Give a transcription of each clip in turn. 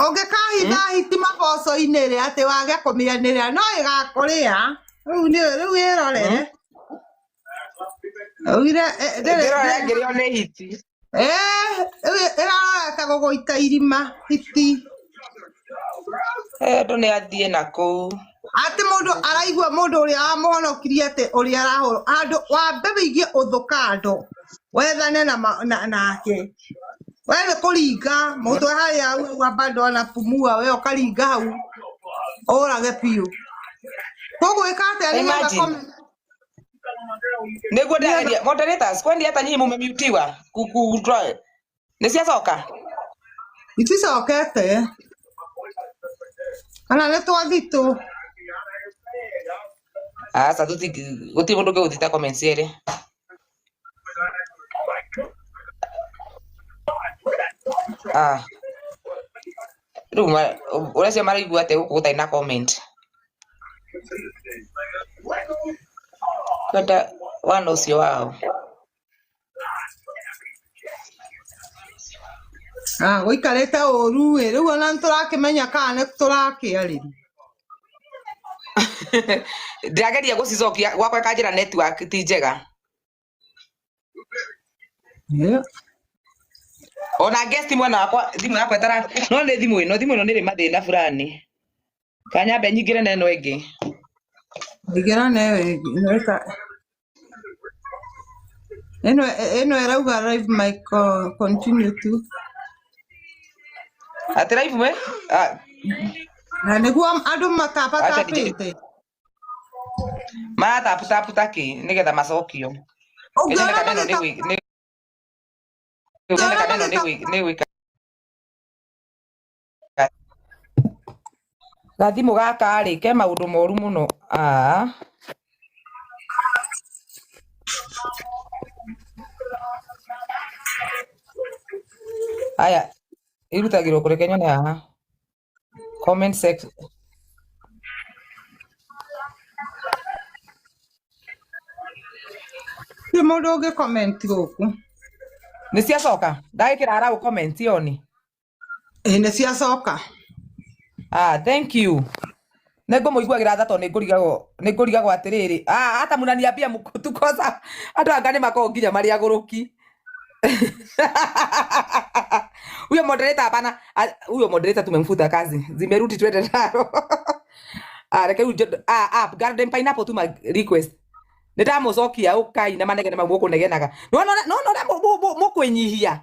Ũngĩkahitha hiti maboco-inĩ rĩ atĩ wage kũmĩanĩrĩra no ĩgakũrĩa. Rĩu nĩ rĩu ĩrorere. Augire ndĩrĩ Ndĩrora ngĩrĩo nĩ hiti. eh rĩu ĩrarorete gũgũita irima hiti. Andũ nĩ athiĩ na kũu. Atĩ mũndũ araigua mũndũ ũrĩa wamũhonokirie atĩ ũrĩa arahũrwo handũ wambe wĩigie ũthũ kando wethane na nake. We nĩ kũringa mũtwe harĩa hau bado anapumua we ũkaringa hau ũrage biũ. Tũgwĩka atĩa nĩgetha Imagine. comment Nĩguo ndĩrageria. Moderators, kwani hata nyinyi mumemutiwa? Nĩ ciacoka? Iticokete kana nĩ twathitũ. Aca gũtirĩ mũndũ ũngĩgũthita comments erĩ. Ah. Rĩu ũrĩa cio maraigua atĩa gũkũ gũtarĩ na comment? Kwenda wana ũcio wao. Ah, gũikarĩte ũru ĩ rĩu ona nĩtũrakĩmenya kana nĩ tũrakĩarĩria. Ndĩrageria gũcicokia gwakwa ĩkanjĩra network ti njega. Yeah. Ona guest mwena wakwa thimũ yakwa ĩtara no nĩ thimũ ĩno nĩ ĩrĩ mathĩna fulani. Kanyambe nyingĩre na ĩno ĩngĩ. Ingĩra na ĩyo ĩngĩ ĩno ĩno ĩno ĩrauga live mic continue to. Atĩ live we? Ah, Na nĩguo andũ acha nijaribu. matapatapĩte. Marataputapu takĩ nĩgetha macokio. Kĩnyone Ũngĩona kana ĩno nĩ magĩta nĩ ũngĩona kana ĩno magĩta nĩ gwĩka. Gathimũ gaka rĩ ke maũndũ moru mũno. Ah. Aya, irutagĩrwo kũrĩ nyone haha. Comment section. Ti mũndũ ũngĩ comment gũkũ. Nĩ ciacoka? Ndagĩkĩra arau comment yoni. Ĩ nĩ ciacoka. Ah, thank you. Nĩ ngũmũiguagĩra tha tondũ nĩ ngũrigagwo atĩrĩrĩ. Ah, hata mnaniambia tukosa andũ anga nĩ makoragwo nginya marĩ agũrũki. Huyo moderator hapana, huyo moderator tumemfuta kazi. Zimerudi twende nalo. Ah, reke rĩu ah, garden pineapple tuma request. Nĩ ndamũcokia ũkai na manegene mau mũkũnegenaga. Nĩwona ũrĩa mũkwĩnyihia.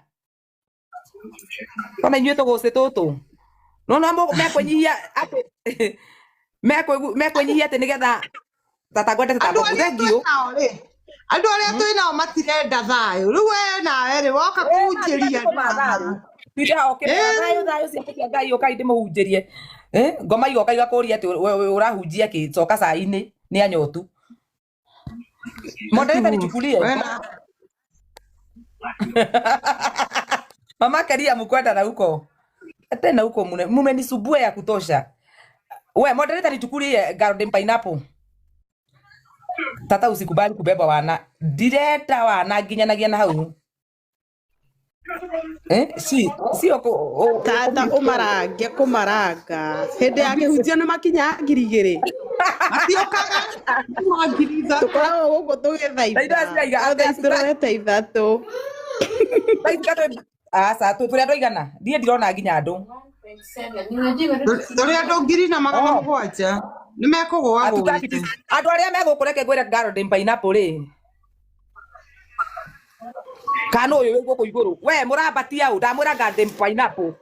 Ona inyuĩ tũgũcĩ tũtũ. Nĩwona mekwĩnyihia atĩ mekwĩnyihia atĩ nĩgetha tata ngwendete ta Andũ mbogu. arĩa Thank twĩ you. nao rĩ andũ arĩa twĩ nao matirenda thayũ rĩu we nawe rĩ woka kũhunjĩria andũ haha. Tinda okĩrĩra thayũ thayũ ciake cia Ngai ũkai ndĩmũhunjĩrie. Ngoma igoka igakũria atĩ ũrahunjia kĩ coka cai-inĩ nĩ anyotu. Moderator nichukulie. We na Mama Keria mkwenda na huko. Tena huko mumenisumbua ya kutosha. We moderator nichukulie garden pineapple. Tata usikubali kubeba wana. Ndirenda wana nginyanagia na hau. Si sio Tata ũmarange kũmaranga hĩndĩ ya kĩhunjio nĩ makinya 2,000. Matiũkaga nĩ 3,000. Tũkoragwo gũkũ tũgĩthaitha Ndaiga thaa ici tũrorete 3. Aca tũrĩ andũ aigana niĩ ndirona nginya andũ. Tũrĩ andũ 1,700 nĩ mekũgũa Hatutaki gũĩte. andũ arĩa megũkũ reke ngwĩre garden pineapple rĩ kana ũyũ wĩ gũkũ igũrũ we mũrambatia ũ ndamwĩra garden pineapple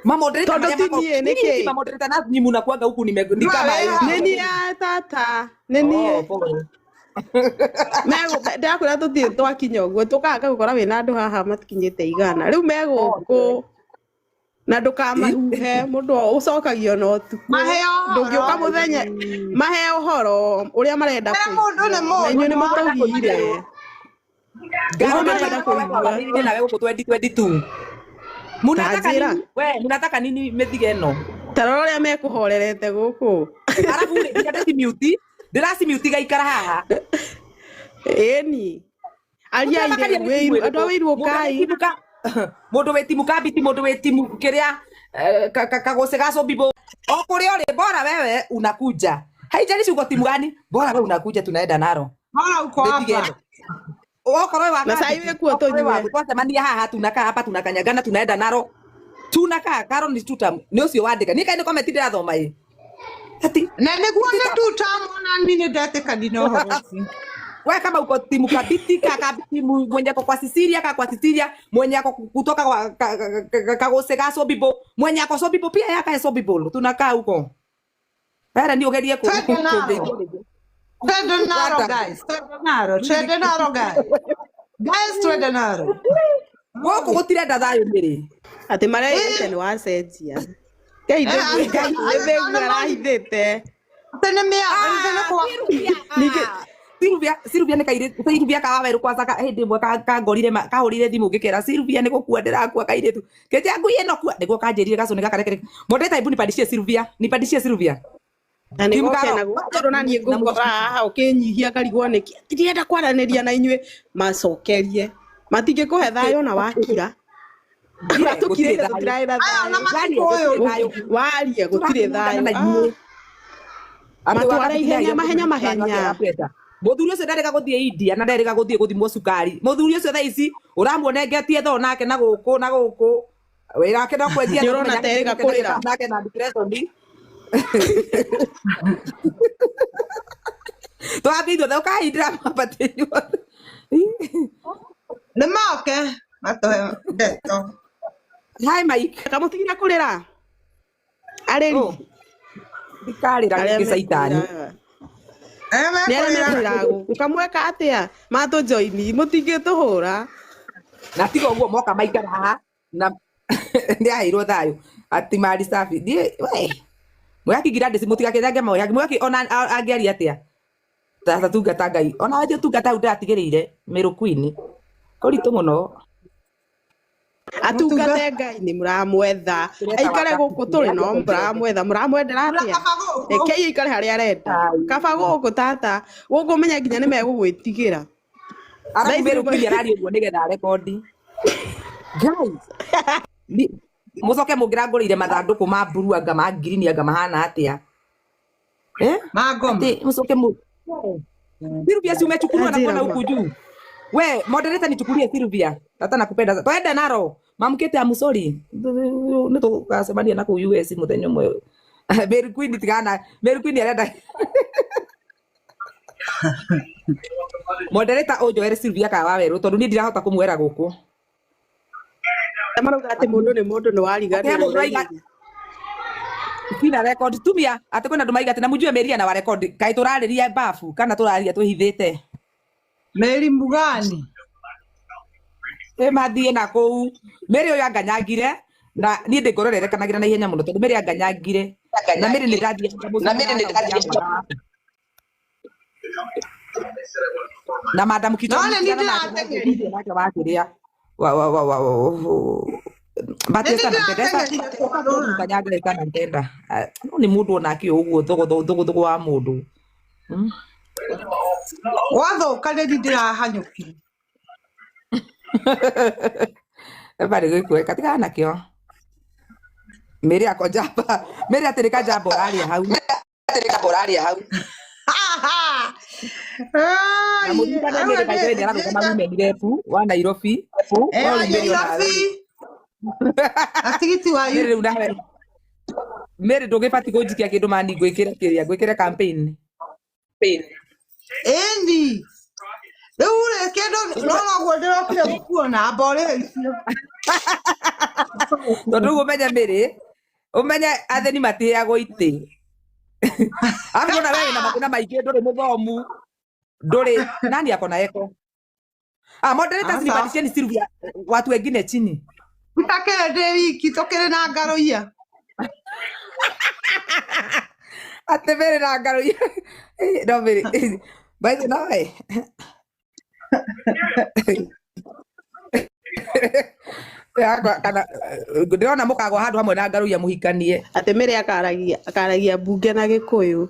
mamoderator Tondũ marĩa ti makoragwo niĩ nini nĩkĩ? ti mamoderator na nyinyi munakuanga huku ni kama Ndũĩ Nĩ niĩ tata nĩ niĩ. Oh, pole. Ndakwĩra tũtirĩ twakinya ũguo tũkaga gũkora wĩna andũ haha matikinyĩte 100 rĩu megũkũ na ndũkamahuhe mũndũ ũcokagio na ũtukũ Mahe ũhoro. ndũngĩũka mũthenya mahe ũhoro ũrĩa marenda Kĩra mũndũ nĩ kũigua na mũndũ. inyuĩ nĩ mũtũgire Garden ũguo marenda pineapple kũigua twaranĩirie nawe gũkũ 2022 munataka Ta njĩra. nini we munataka nini mĩthige ĩno ta rora ũrĩa mekũhorerete gũkũ arabu rĩ nginya ndĩcimiuti ndĩracimiuti gaikara haha ĩni aria Mũtiramakaria airĩru nĩ timu andũ a ĩrĩkũ wĩiru mũndũ wĩ ũkai timu ka mũndũ wĩ timu kambiti mũndũ wĩ timu kĩrĩa Kagose gaso bibo o kuria uri bora wewe unakuja haijalishi uko timu gani bora wewe unakuja tunaenda naro Bora uko hapa okorwo wa Na sai wikuo tunyue. Twacemania haha tunakaa hapa tunakanyagana tunaenda naro tunakaa karo ni tutam ni ucio wandika ni kaini comment ndirathoma ii ati na niguo nĩ tutamona ni nĩ ndetĩkani na ũhoro ũcio. We kama uko timu kabiti kakabiti mwenye ako kwa Sicilia ka kwa Sicilia mwenye ako kutoka kwa kagose ka Sobibo mwenye ako Sobibo pia yaka Sobibo tunakaa huko Bara ni ugerie ku Twende naro. Twende naro guys, twende naro, twende naro guys. Guys twende naro. Gũkũ gũtirenda thayũ mĩrĩ. Atĩ marerĩte nĩ wacenjia. Ngai nĩ arahithĩte. Atĩ nĩ mĩa, atĩ nĩ kwa. Ningĩ Silvia Silvia nĩ kairĩtu Silvia ka wawerũ kwanza hĩndĩ ĩmwe kangorire kahũrire thimũ ngĩkera Silvia nĩ gũkua ndĩrakua kairĩtu kĩnjĩra ngui ĩno kua nĩguo kanjĩrire gacũnĩ gaka rekere moderator hebu nipandishie Silvia nipandishie Silvia na nĩ Timu goke Karo. na gũkorwo na niĩ ngũkora haha ũkĩnyihia ngarigwo nĩkĩ ndirenda kwaranĩria na inyuĩ macokerie matingĩkũhe thayũ na wakira Gũtirĩ tũkirĩte thayũ. tũtiraĩ na Aya na thayũ matukũ ũyũ. warie gũtirĩ thayũ Na inyuĩ. Ah, Atĩ Matwara wakati ihenya, ndĩraria mahenya, mũthuri mahenya. wake Mũthuri ũcio ndarĩga gũthiĩ India na ndarĩga gũthiĩ gũthimwo cukari mũthuri ũcio thaa ici ũramuonengetie thoo nake na gũkũ na gũkũ wĩra wake no kwendia Nĩ ũrona ta erĩga kũrĩra. nake na depression twambie ithuothe ũkahindĩra mabati inyuothe Nĩ moke matũhe ndeto. Hi Mike kamũtigire kũrĩra arĩri Oh. Ndikarĩra arĩa rĩngĩ caitani mekũrĩra Arĩa nĩ arĩa mekũrĩra. mekũrĩra gũkũ kamweka atĩa matũjoini mũtingĩtũhũra na tiga ũguo moka maikara haha na nĩ aheirwo thayũ ati mali safi ndiĩ we mwaki Gladys mũtigakĩthange mawĩhaki mwaki ona angĩaria atĩa tata tungata Ngai ona we ti ũtungata hau ndĩratigĩrĩire Meru Queen kũritũ mũno atungate Ngai nĩ mũramwetha aikare gũkũ tũrĩ no mũramwetha mũramwendera atĩa Kaba gũkũ. rekei aikare harĩa arenda kaba gũkũ tata gũkũ menya nginya nĩ megũgwĩtigĩra arabu Thaa ici Meru rĩu Queen araria ũguo nĩgetha arekondi Guys mũcoke mũngĩrangũrĩire mathandũkũ ma mburu anga ma ngirini anga mahana atĩa eh Ma ngoma. Ati mũcoke mu Silvia si umechukuliwa na Anjĩra kuona ma. huku juu. We moderator nichukulie Silvia. Tata nakupenda. Twende naro. Mamkete I'm sorry. Nĩ tũgacemania na kũu US mũthenya ũmwe. Mary Queen tigana. Mary Queen arenda. Moderator ũnjoere Silvia ka wawerũ tondũ niĩ ndirahota kũmuoera gũkũ. Marauga atĩ mũndũ nĩ mũndũ nĩ Atĩ he wariganĩrwo mũndũ waiga Tina record tumia atĩ kwĩna andũ maiga atĩ na mũjue Mary ana wa record kaĩ tũrarĩria bafu kana tũraria twĩhithĩte. Mary Mugani. Ĩ mathiĩ na kũu Mary ũyũ anganyangire na niĩ ndĩ ngoro ĩrerekanagĩra na ihenya mũno tondũ Mary anganyangire na Mary nĩ ndathiĩ na madam Kito No nĩ niĩ nake ndĩrateng'erire. nake wa kĩrĩa wa wa wa wa Nĩ niĩ ndĩrateng'erire kũgarũra. kanyangire kana ntenda no nĩ mũndũ onake ũguo thogotho thogothogo wa mũndũ Gwathũka nĩ niĩ ndĩrahanyũkire. Ebari gwĩkuĩka tigana nakĩo Mary ako njamba Mary atĩrĩ kanjamba ũraria hau na Ai, mũririkane Mary by the way nĩararũgama women rep wa Nairobi Eh, no rĩu Mary onawe Nairobi. Na tigiti wa Mary rĩu nawe Mary ndũgĩbatiĩ kũnjikia kĩndũ mani ngwĩkĩre kĩrĩa ngwĩkĩre campaign Ĩni. Rĩu rĩ kĩndũ no noguo ndĩrokire gũkuona amba ũrĩhe icio. tondũ rĩu ũmenye Mary ũmenye atheni matĩagwo itĩ arabu ona we wĩna mathĩna maingĩ ndũrĩ mũthomu ndũrĩ nani ako na eko ah moderators Aca. nipandisheni Silvia watu wengine chini Itakĩrĩ ndĩ wiki tũkĩrĩ na ngarũiya. atĩ Mary na ngarũiya no Mary by the way yakwa kana ndĩrona mũkagwa handũ hamwe na ngarũiya mũhikanie atĩ Mary akaragia mbunge na gĩkũyũ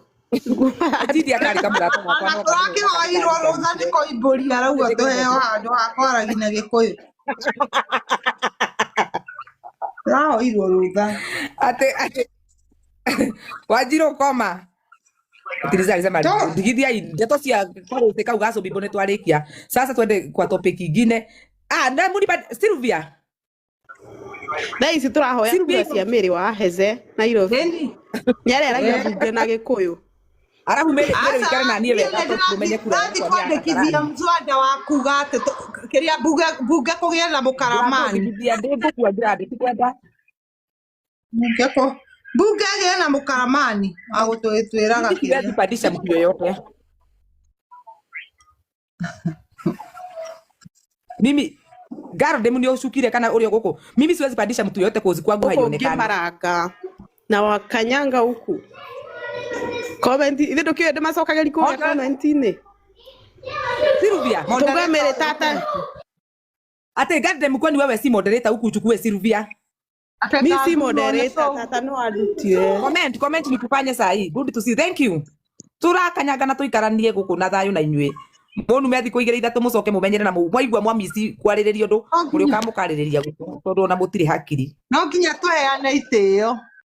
Tindi akarĩ kamũrata wakwa Ona no tũrakĩhoirwo rũtha nĩ Koimbũri arauga tũheo handũ ha kwaragia na Gĩkũyũ. Ndĩrahoirwo rũtha. Ati ati Wanjiru koma. Tiriza alisema To ndigithia ndeto cia karuti kau gacũmbimbo nĩ twarĩkia. Sasa twende kwa topic ingine. Ah, na munipa Sylvia. Thaa ici tũrahoya Sylvia kura cia Mĩrĩ wa Heze Nairobi. ĩni. Nĩareragia Eh. mbunge na Gĩkũyũ. Arabu Mĩrĩ Aca wĩikare na niĩ niĩ wega nĩ tũmenye ndĩrathiĩ kura ndathiĩ yakwa nĩ ya kwandĩkithia Kasarani. mswada wa kuga atĩ kĩrĩa mbunge mbunge kũgĩe na mũkaramani. Ndĩrakũthigithia ndĩngũkua ndĩrathiĩ tikwenda. Mbunge kũ mbunge ĩgĩe na mũkaramani wa gũtwĩraga Mimi siwezi kĩrĩa. pandisha mtu yoyote. Mimi Garden ni ucukire kana uri guku. Mimi siwezi pandisha mtu yoyote kozi kwangu Gũkũ haionekani. ngĩmaranga na wakanyanga huku. Comment ithe ndũkĩũĩ ndĩmacokagĩria kũrĩa Moderator comment-inĩ. Sylvia. Tũgue Moderator Mĩrĩ tata. Ate Garden kwani wewe si moderator huku uchukue Sylvia. Ate Mi si ndathurwo nĩ moderator tũ. tata no andutire. Comment comment nikufanye saa hii. Good to see. Thank you. Turakanyaga na tuikaranie guku na thayo na inyuĩ. Mũnume thikũ igĩrĩ ithatũ mũcoke mũmenyere na mwaigua mwamici kwarĩrĩria ũndũ No mũrĩũkaga nginya mũkarĩrĩria gũkũ tondũ ona mũtirĩ hakiri. no nginya tũheane itĩo.